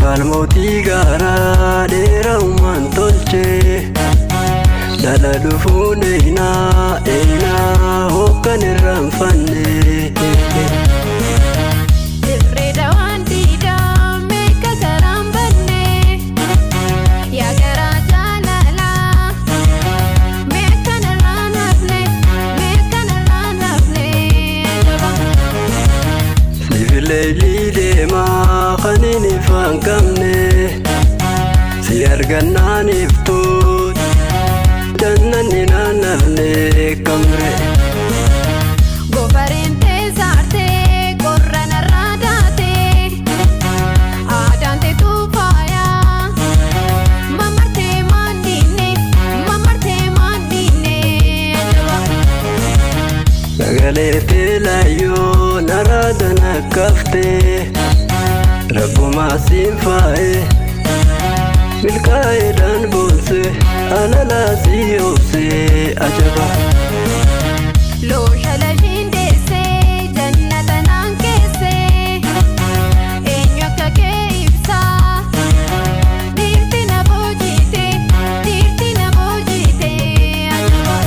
Labbaal mootii gaaraa dheeraa uumaan tolchee dhala dhufuun eenaa eenaa hokkan irraanfanne. Dirree dawaan diidaa meeqa karaan banne yaa garaa jaalalaa meeqa narraan hafne meeqa narraan hafne jaba. Sibileelii deemaa kan hin ifaan qabne si argannaan iftuu jannanni naannafne kamre. Goofareen teessaartee qorra narraa daatee aadaan teetu faayaa mamartee maandiinne mamartee maandiinne jaba. Sagalee teelayyoo naraada nakkaftee rabbumaa siin faaye milkaa'eedhaan boonse alalaa si obsee ajaba. Loosha lashiin deessee jannata naan keessee eenyu akka kee ibsaa dhiirti na boojite dhiirti na boojite ajaba.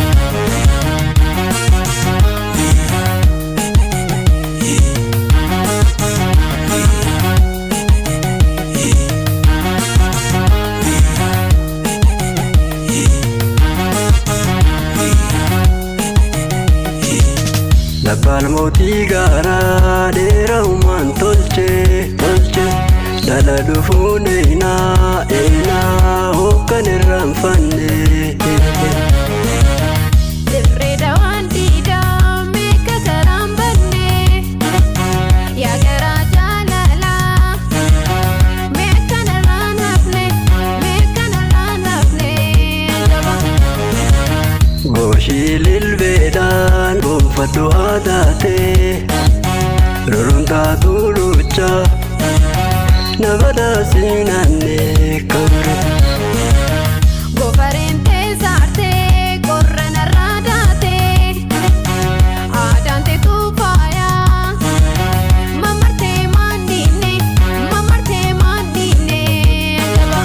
Labbaal mootii gaaraa dheeraa uumaan tolchee tolchee dhala dhufuun eenaa eenaa hokkan irraanfanne. Dirree dawaan diidaa meeqa karaan banne yaa garaa jaalalaa meeqa narraan hafne meeqa narraan hafne jaba. Gooshii lilbeedhaan gonfadhu haa taatee rurruntaatu luchaa na badhaasiinanne kamre. Goofareen teessaartee qorra narraa daatee aadaan teetu faayaa mamartee maandiinne mamartee maandiinne jaba.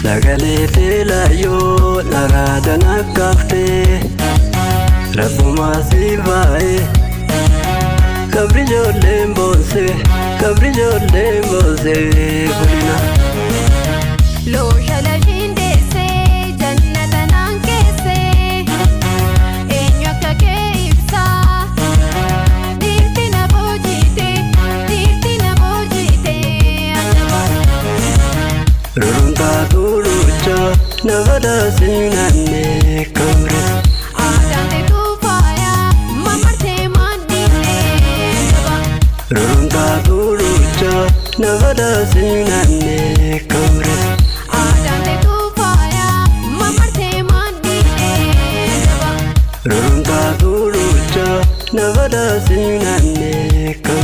Sagalee teelayyoo naraada nakkaftee rabbumaa si faaye kabri ijoolleen boonse kabri ijoolleen boonse bulina. Loosha lashiin deessee jannata naan keessee eenyu akka kee ibsaa dhiirti na boojite dhiirti na boojite ajaba. Rurruntaatu luchaa na badhaasiinanne kamre. Aadaan teetu faayaa mamartee maandiinne jaba. Rurruntaatu luchaa na badhaasiinanne kamre. Aadaan teetu faayaa mamartee maandiinne jaba. Rurruntaatu luchaa na badhaasiinanne kamre.